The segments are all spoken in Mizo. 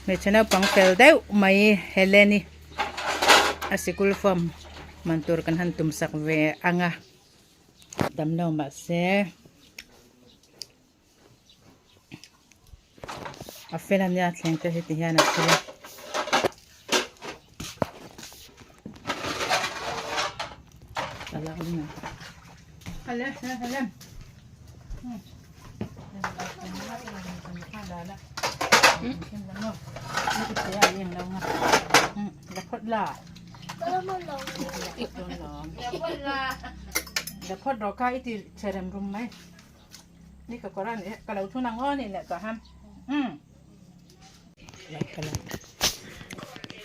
Hmeichhe naupang fel deuh mai Helen-i a sikul form man tur kan han tum sak ve ang a tam lo mahse a fel a nia thleng te hi ti hian a thil a.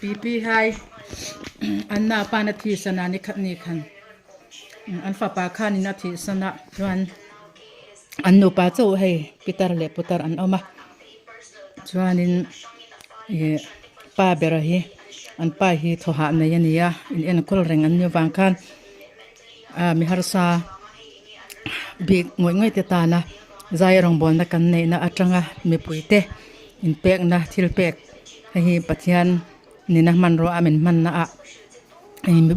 Pipi hai anna pan a thi sana ni khat ni khan an fapa khanin a thih sana chuan an nupa chauh hei pitar leh putar an awm a chuanin ih pa ber hi an pa hi thaw hah nei a ni a in enkawl reng an nih avang khan ah mi harsa bik ngawih ngawih te tana zai rawngbawlna kan neihna atanga mipui te inpekna thil pek hei hi Pathian nena hmanrua a min hmanna ah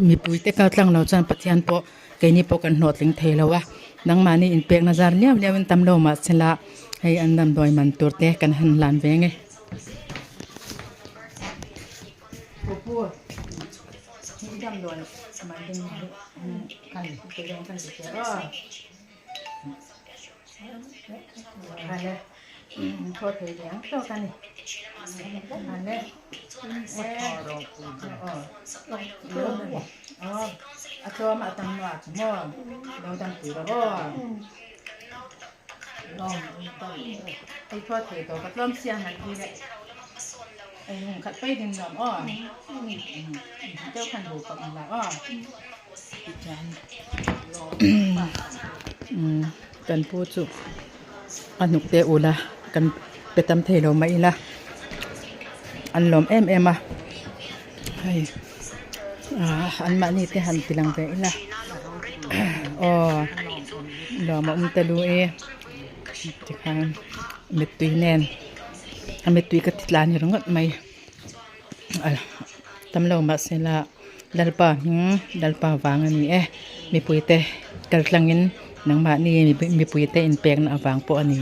mipui te kal tlang lo chuan Pathian pawh keini pawh kan hlawhtling thei lo a nangmahni inpekna zar liau liau in tam lo mahsela hei an damdawi man tur te kan han hlan ve nge. Kan pu chu a hnuk te ul a kan pe tam thei lo mai ila an lawm em em a hei ah an mahni te han ti lang ve ila aw lawm a awm ta lu e tikhan mittui nen a mittui ka ti tla ni ringawt mai tam lo mahsela Lalpa hming Lalpa vang a ni e mipui te kal tlangin nangmahni mipui te inpekna avang pawh a ni.